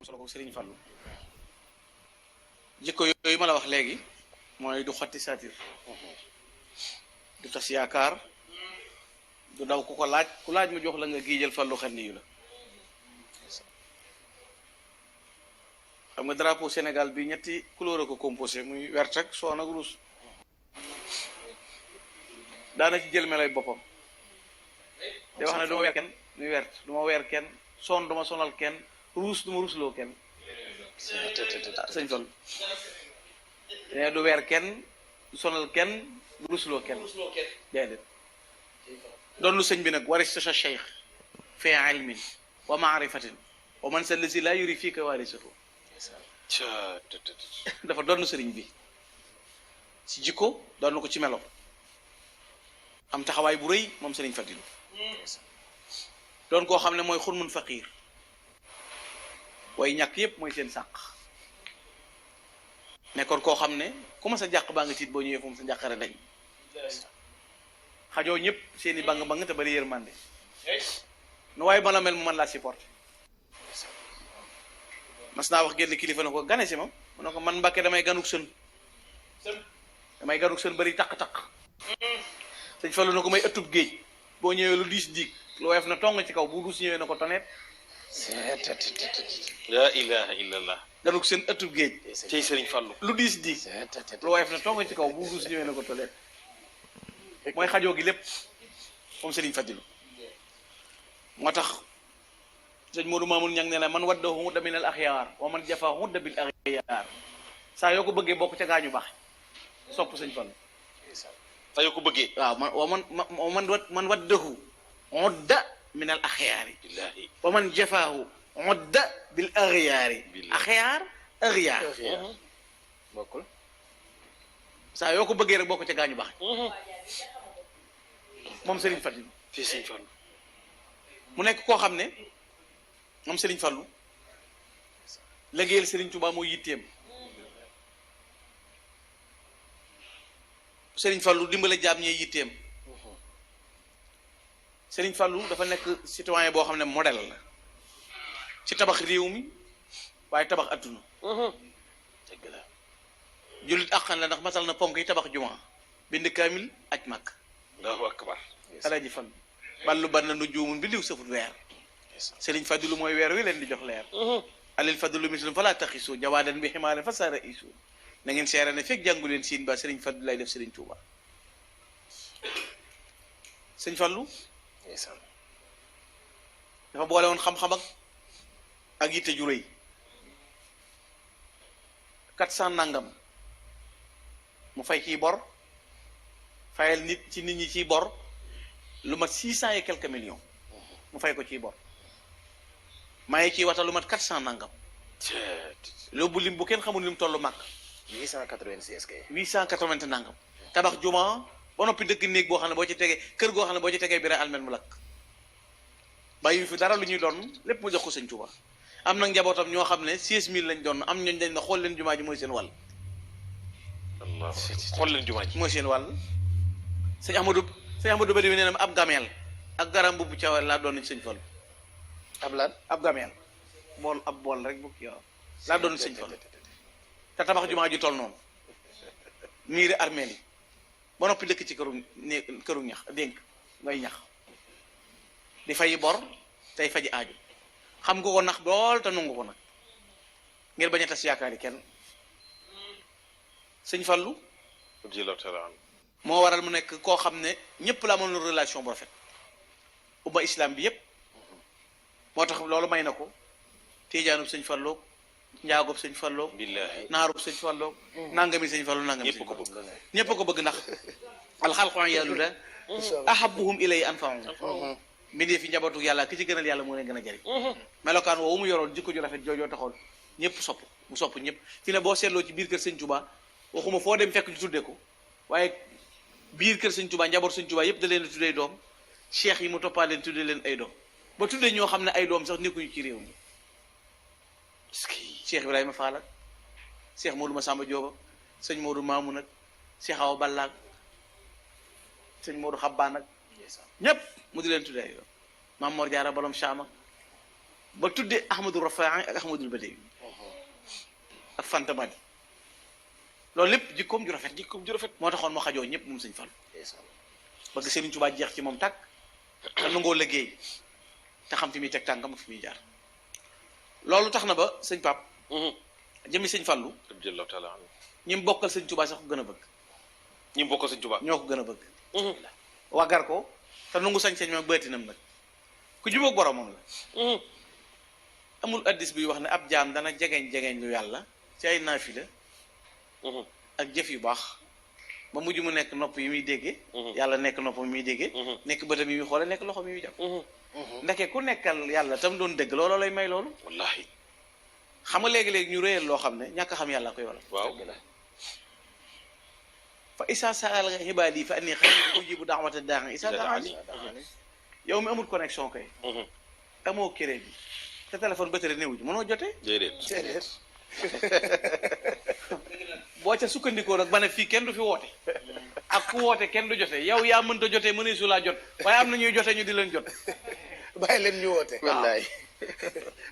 solo ko Serigne Fallou jikko yooyu ma la wax léegi mooy du xotti saatir du tas yaakaar du daw ku ko laaj ku laaj mu jox la nga giijal Fallou xenn yu la xam nga drapeau Sénégal bi ñetti couleur ko composé muy vert ak jaune ak rouge daana ci jël melay boppam day wax ne du ma weer kenn muy vert du ma weer kenn son du ma sonal kenn ruus du ma ruusloo kenn sëñ Fall ne du weer kenn du sonal kenn du ruusloo kenn déedéet doon lu sëñ bi nag warista sa cheikh fi ilmin wa maarifatin wa man sa lisi laa yuri fii ka waarisatu dafa doon sëriñ bi ci jikko doon ko ci melo am taxawaay bu rëy moom sëriñ Fadilu doon koo xam ne mooy xurmun faqiir way ñàkk yépp mooy seen sàq nekkoon koo xam ne ku ma sa jàq baa nga tiit boo ñëwee fu mu sa njàqare dañ xajoo ñëpp seeni bang te bari yërmande nu waaye ma la mel mu mën laa supporté mas naa wax génn kilifa na ko gane si ma mu ne ko man Mbàkke damay ganuk sën bari taq-taq sëñ Fallu na ko may ëttub géej boo ñëwee lu diis diig lu woyof na tong ci kaw bu duus ñëwee na ko toneet la ilaha illallah ganuk seen ëttub géej cey sëriñ Fallu lu diis diig lu woyof na tong ci kaw bu duus ñëwee na ko toneet mooy xajoo gi lépp moom sëriñ Fadilu moo tax sëñ Modou Mamoun ñang nee na man wadda hudda min al axyaar wa man jafa hudda bil axyaar saa yoo ko bëggee bokk ca gaañu baax sopp sëñ Fallu saa yoo ko bëggee waaw man waddahu hudda min al axyaari billahi wa man jafaahu hudda bil axyaari axyaar axyaar bokkul saa yoo ko bëggee rek bokk ca gaañu baax moom Serigne Fadilu fii sëñ Fallu mu nekk koo xam ne moom Serigne Fallou liggéeyal Serigne Touba mooy yitteem Serigne Fallou dimbale jaam ñee yitteem Serigne Fallou dafa nekk citoyen boo xam ne modèle la ci tabax réew mi waaye tabax adduna dëgg la jullit àqan la ndax matal na ponk yi tabax juma bind kaamil aj màkk allahu akbar Alaaji Fallu ballu ban na nu juumun bi liw safut weer Serigne Fadilu mooy weer wi leen di jox leer alil fadilu mislum falaa taxisu jawaadan bi ximaaren fa saara isu na ngeen seere ne fekk jàngu leen siin ba Serigne Fadilu lay def Serigne Touba Serigne Fallu dafa boole woon xam-xam ak yitte ju rëy 400 nangam mu fay ciy bor fayal nit ñi ciy bor lu mat 600 et quelques millions mu fay ko ciy bor maye ciy wata lu mat 400 nangam loobu lim bu kenn xamul lim tollu màgg 886 kay 880 nangam tabax juma ba noppi dëkk néeg boo xam ne boo ci tegee kër goo xam ne boo ci tegee bi rek almet mu lakk bàyyi fi dara lu ñuy doon lépp mu jox ko sëñ Tuuba am na njabootam ñoo xam ne 16000 lañ doon am ñooñ dañ na xool leen jumaa ji mooy seen wàll allah xool leen jumaa ji mooy seen wàll sëñ Ahmadou Bari nee na ab gameel ak garam bu cawel laa doon sëñ Fallu ab lan ab gameel ab bool rek bu yow laa doon sëñ Fallu te tabax jumaa ji toll noonu miiri armeel yi ba noppi dëkk ci këru ñax dénk ngay ñax di fayi bor tey faji aaju xam nga ko nax dool te nangu ko nag ngir bañ a tas yaakaar yi kenn sëñ Fallu moo waral mu nekk koo xam ne ñëpp la amoon relation bu rafet umma islam bi yépp moo tax loolu may na ko tiijaanub sëñ Fallu njaagoob sëñ Fallu billahi naarub sëñ Fallu nangami sëñ Fallu nangami ñëpp ko bëgg ñëpp ko bëgg ndax alxalqu yàllu la ahabuhum ilay anfa'uhum mbindee fi njabootu yàlla ki ci gënal yàlla moo leen gën a jëriñ melokaan woowu mu yoroon jikko ju rafet joojoo taxoon ñëpp sopp mu sopp ñëpp fi ne boo seetloo ci biir kër sëñ Touba waxuma foo dem fekk ñu tuddee ko waaye biir kër sëñ Touba njaboot sëñ Touba yëpp da leen a tuddee doom cheikh yi mu toppaa leen tuddee leen ay doom ba tuddee ñoo xam ne ay doom sax nekkuñu ci réew mi Cheikh Ibrahima Fall ak Cheikh Modou Massamba Diop ak sëñ Modou Mamoun ak Cheikh Awa Balla ak sëñ Modou Xabbaan ak ñépp mu di leen tuddee ay doom Maam Mor Jaara Bolom Saam ak ba tuddee Ahmadou Rafahi ak Ahmadul Badawi ak Fanta Madi loolu lépp jikkoom ju rafet moo taxoon moo xajoo ñëpp moom sëñ Fallu bëgg Sëriñ Tuubaa jeex ci moom tàkk te nangoo liggéey te xam fi muy teg tànkam ak fi muy jaar loolu tax na ba sëñ Pape jëmi sëñ Fallu radiyallahu taala anhu ñi mu bokkal sëñ Tuubaa sax ko gën a bëgg ñi mu bokkal sëñ Tuubaa ñoo ko gën a bëgg waggar ko te nangu sañ-sañ mag baatinam nag ku jubóog boromam la amul addis buy wax ne ab jaam dana jegeñ lu yàlla ci ay naafila ak jëf yu baax ba mujj mu nekk nopp yi muy déggee yàlla nekk nopp yi muy déggee nekk bëtam yi muy xoole nekk loxo yi muy jàpp ndeke ku nekkal yàlla tam doon dégg looloo lay may loolu wallahi xam nga léegi-léegi ñu réyal loo xam ne ñàkk xam yàlla koy waral waaw fa isa sa'alaka ibaadi fa anni qaribun ujibu da'wata daa'i isa da'ani yow mi amul connexion kay amoo crédit te téléphone batterie néew ji mënoo jotee déedéet boo ca sukkandikoo nag ba ne fii kenn du fi woote ak ku woote kenn du jote yow yaa mënta jotee mënee su laa jot waaye am na ñuy jote ñu di leen jot bàyyi leen ñu woote wallaay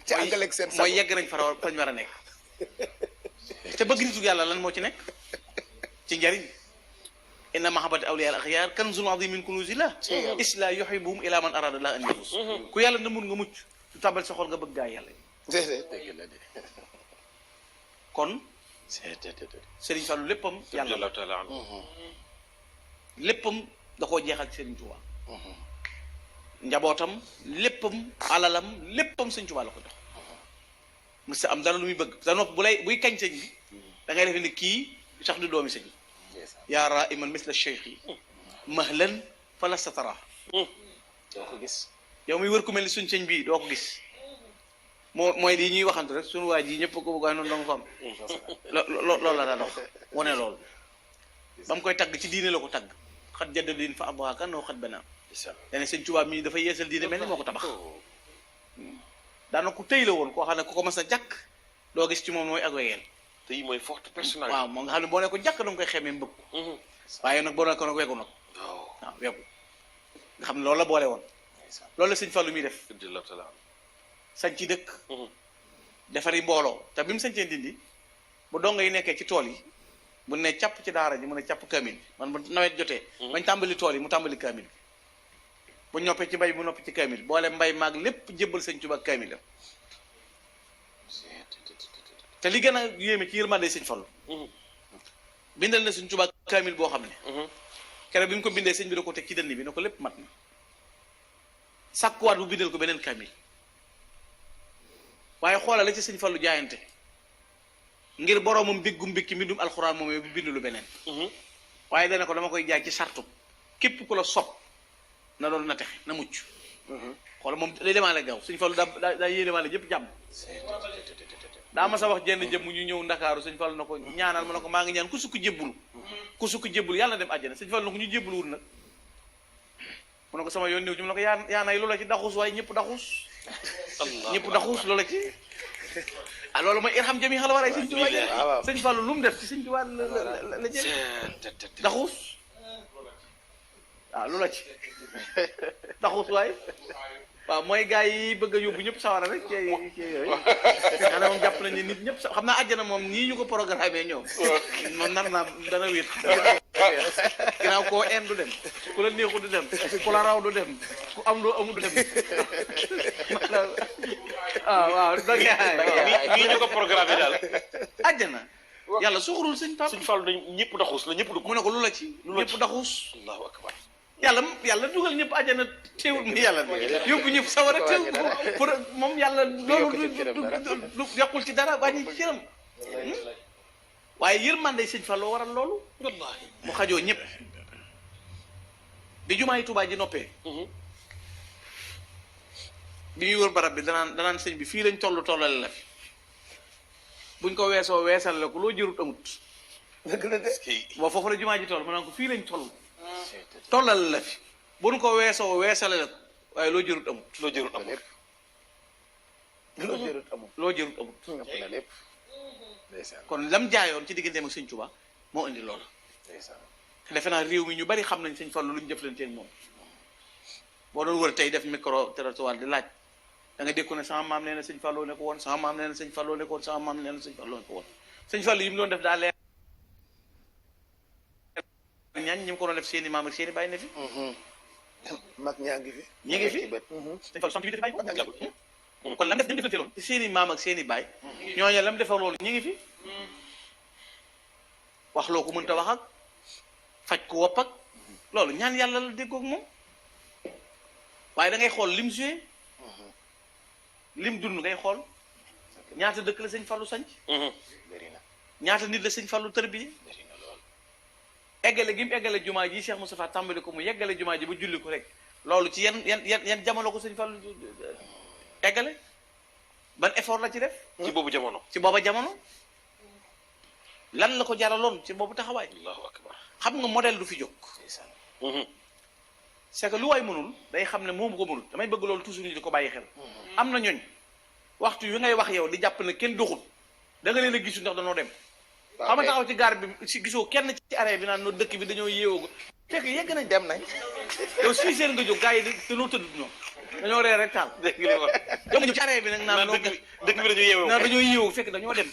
ci àggaleeg seen mooy yegg nañ fañ war a nekk te bëgg nitu yàlla lan moo ci nekk ci njariñ inna mahabbata awliya al axyaar kanzun azim min kunuzillah isla yuhibbuhum ila man arada la an yafus ku yàlla na mun nga mucc du tabal sa xol nga bëgg gaa yàlla kon Sëriñ Fallu léppam yàlla radiyallahu taala anhu léppam da koo jeexal Sëriñ Tuubaa njabootam léppam alalam léppam Sëriñ Tuubaa la ko jox mës sa am dara lu muy bëgg da nopp buy kañ sëñ bi da ngay defe ni kii sax du doomi sëñ bi yaa raiman misla cheikh yi mahlan fala sa tara doo ko gis yow muy wër ku mel ni suñ sëñ bii doo ko gis mooy lii ñuy waxantu rek suñu waa ji ñëpp ko bëgg waaye noonu danga ko am loolu la daa dox wane loolu ba mu koy tagg ci diine la ko tagg xat jadda diin fa abwaaka noo xat bana dane sëñ Tuubaa mii dafa yeesal diine mel ni moo ko tabax daana ku tëy la woon koo xam ne ku ko mas a jàkk doo gis ci moom mooy ak wegeel te yi mooy forte personnalité waaw moom nga xam ne boo ne ko jàkk danga koy xemee mbëgg waaye nag boo ne ko nag wegu nag waaw wegu nga xam ne loolu la boole woon loolu la sëñ Fallu muy def radiyallahu taala anhu sañ ci dëkk defari mbooloo te bi mu sañcee Ndindi bu donga yi nekkee ci tool yi bu ne càpp ci daara ji mu ne càpp kaamil bi man bu nawet jotee bañ tàmbali tool yi mu tàmbali kaamil bi bu ñoppee ci mbay mu noppi ci kaamil boole mbay maag lépp jébbal sëñ Tuubaa kaamil la te li gën a yéeme ci yërmande sëñ Fallu bindal na sëñ Tuubaa kaamil boo xam ne keroog bi mu ko bindee sëñ bi da ko teg ci dënn bi ne ko lépp mat na sàkkuwaat bu bindal ko beneen kaamil waaye xoolal la ci sëñ Fallu jaayante ngir boroomam biggum mbikki mbindum alxuraan moom bu bindu lu beneen waaye dana ko dama koy jaay ci sartu képp ku la sopp na doon na texe na mucc xoolal moom day demaale gaaw sëñ Fallu daa yéenemaale ñëpp jàmm daa ma sa wax jenn jëm ñu ñëw ndakaaru sëñ Fallu na ko ñaanal ma ne ko maa ngi ñaan ku sukk jébbulu yàlla na dem àjjana sëñ Fallu na ko ñu jébbulu wul nag mu ne ko sama yoon néew ci mu ne ko yaa nay loola ci daxuus waaye ñëpp daxuus ñëpp daxuus loola ci ah loolu mooy irham jami xala waray sëñ Tuubaa sëñ Fallu lu mu def ci sëñ Tuubaa la jël daxuus waaw loola ci daxuus waaye waaw mooy gars yi bëgg a yóbbu ñëpp sawara rek ci yooyu xanaa moom jàpp nañu nit ñëpp xam naa àjjana moom nii ñu ko programme ñoom moom nar naa dana wéet ginnaaw koo en du dem ku la neexu du dem ku la raw du dem ku am loo amul du dem waaw nii ñu ko programme daal àjjana yàlla soxorul sëñ Pape sëñ Fallu dañ ñëpp daxuus la ñëpp dugg mu ne ko lu la ci ñëpp daxuus allahu akbar yàlla dugal ñëpp àjjana teewul mu yàlla yóbbu ñëpp sawara teewul pour moom yàlla loolu du yàqul ci dara wàññi ci cëram waaye yërmande sëñ Fallu waral loolu wallahi mu xajoo ñëpp bi jumaa yi Tuubaa ji noppee bi ñuy wër barab bi danaan sëñ bi fii lañ tollale la fi buñ ko weesoo weesal la ko loo jërut amut dëgg la de boo foofu la jumaa ji toll ma naan ko fii lañ tollale la fi buñ ko weesoo weesale la ko waaye loo jërut amut loo jërul amul loo jërut amul loo jërut amut ëpp na lépp ndeysaan kon lam jaayoon ci digganteem ak sëñ Tuubaa moo indi loolu ndeysaan te defe naa réew mi ñu bari xam nañ sëñ Fallu lu ñu jëflanteeg moom boo doon wër tey def micro trottoir di laaj da nga dégg ko ne sama maam nee na sëñ Fallou ne ko woon sama maam nee na sëñ Fallou ne ko woon sama maam nee na sëñ Fallou ne ko woon sëñ Fallou yi mu doon def daa leer ñaañ ñi mu ko doon def seeni maam ak seeni bàyyi ne fi mag ñaa ngi fi. ñi ngi fi sëñ Fallou sant bi bàyyi ko kon lam def ñëm defante loon seeni maam ak seeni baay ñooñu lam defal loolu ñi ngi fi wax loo ko mënta wax ak faj ko wopp ak loolu ñaan yàlla la déggoog moom waaye da ngay xool lim joué lim dund ngay xool ñaata dëkk la sëñ Fallou sanc bëri na ñaata nit la sëñ Fallou tërbiye bëri na lool. eggale gi mu eggale jumaa ji Cheikh Moustapha tàmbali ko mu yeggale jumaa ji ba julli ko rek loolu ci yan jamono ko sëñ Fallou eggale ban effort la ci def ci boobu jamono. ci booba jamono lan la ko jaraloon ci boobu taxawaay allahu akbar. xam nga modèle du fi jóg ndeysaan. c'est que lu waay mënul day xam ne moom ko mënul damay bëgg loolu toujours ñu di ko bàyyi xel am na ñooñ waxtu yu ngay wax yow di jàpp ne kenn doxul da nga leen a gisu ndax danoo dem xam nga taxaw ci gaar bi si gisoo kenn ci arrêt bi naan no dëkk bi dañoo yeewoo fekk yegg nañ dem nañ. yow 6 heures nga jóg gars yi dañoo tëdd ñoom dañoo reer rek taal dégg nga li wax. yow nga ñëw ci arrêt bi nag naan dëkk bi dañu yeewoo. naan dañoo yeewoo fekk dañoo dem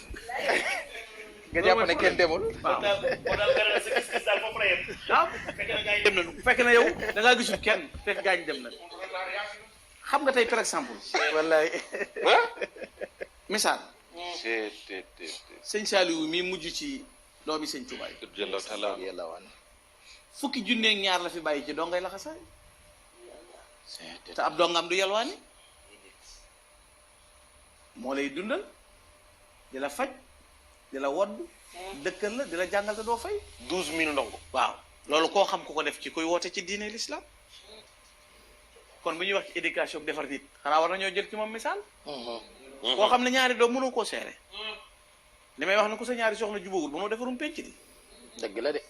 nga jàpp ne kenn demul. waaw waaw dem nañu fekk na yow da ngaa gisul kenn fekk gaañ dem na xam nga tey par exemple wallaay. misaal c'est sëñ Saliou mii mujj ci doomi sëñ Touba yi jalla taala. yàlla wan. fukki junneeg ñaar la fi bàyyi ci dongay laxasaay te ab dongam du yalwaani moo lay dundal di la faj di la wodd dëkkal la di la jàngal te doo fay 12000 ndongo. waaw loolu koo xam ku ko def ci kuy woote ci diine l'islam kon bu ñuy wax ci éducation bi defar nit xanaa war nañoo jël ci moom misaal koo xam ne ñaari doom mënoo koo seere li may wax ne ku sa ñaari soxna jubóogul mënoo defarum penc di dëgg la de.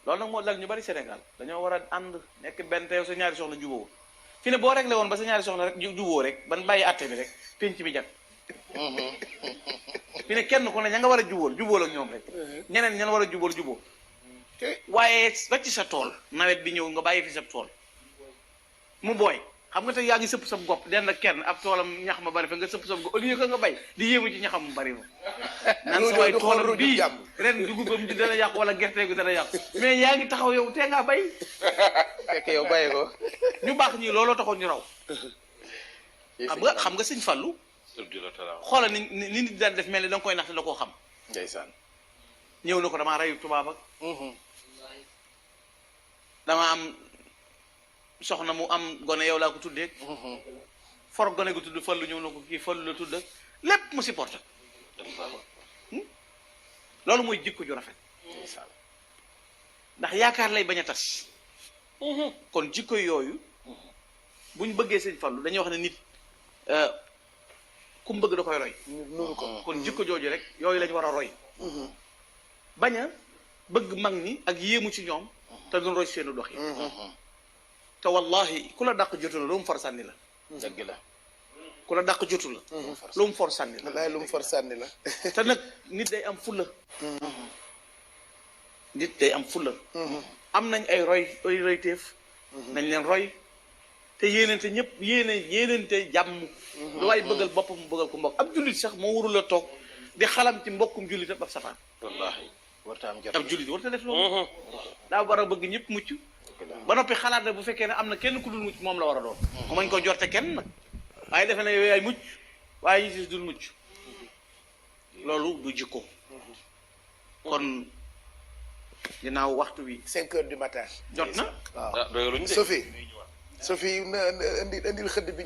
loolu nag moo dal ñu bari Sénégal dañoo war a ànd nekk benn te yow sa ñaari soxna jubóowul fi ne boo réglé woon ba sa ñaari soxna rek jubóo rek ban bàyyi àtte bi rek penc bi jag fi ne kenn ku ne ña nga war a jubóol ak ñoom rek ñeneen ñan war a jubóo waaye ba ci sa tool nawet bi ñëw nga bàyyi fi sa tool mu booy xam nga tey yaa ngi sëpp sa gopp den ak kenn ab toolam ñax ma bari fa nga sëpp sa gopp au lieu que nga bay di yéemu ci ñaxam mu bari ma naan sa waay toolam bii ren dugubam ji dana yàqu wala gerte gi dana yàqu mais yaa ngi taxaw yow tee ngaa bay fekk yow bàyyi ko. ñu baax ñii looloo taxoon ñu raw xam nga sëñ Fallou jalla taala. xoolal ni nit daan def mel ni da nga koy nax te da koo xam ndeysaan. ñëw na ko damaa reyu tubaab ak dama am soxna mu am gone yow laa ko tuddee for gone gu tudd Fallu ñëw na ko kii Fallu la tudd ak lépp mu supporté loolu mooy jikko ju rafet ndeysaan. ndax yaakaar lay bañ a tas kon jikko yooyu buñ bëggee sëñ Fallu dañuy wax ne nit ku mu bëgg da koy roy nuru ko. kon jikko jooju rek yooyu lañ war a roy bañ a bëgg mag ñi ak yéemu ci ñoom te duñ roy seenu dox yi te wallahi ku la dàq jotu la lu mu for sànni la dëgg la. ku la dàq jotu la lu mu for sànni la wallaay lu mu for sànni la. te nag nit day am fulla nit day am fulla am nañ ay royteef nañ leen roy te yéenante ñëpp yéenante jàmm lu waay bëggal boppam mu bëggal ko mbokk ab jullit sax moo warul la toog di xalam ci mbokkum jullit ab safaan wallaahi. warta am jot. ab jullit warta def loolu daa war a bëgg ñëpp mucc ba noppi xalaat ne bu fekkee ne am na kenn ku dul mucc moom la war a doon mu mañ ko jorte kenn nag waaye defe ne yooyu yaay mucc waaye ñu si dul mucc loolu du jikko kon ginnaaw waxtu wi 5 heures du matin. jot na waaw. ah doyaluñ de. Sophie. Sophie na indil xëdd bi.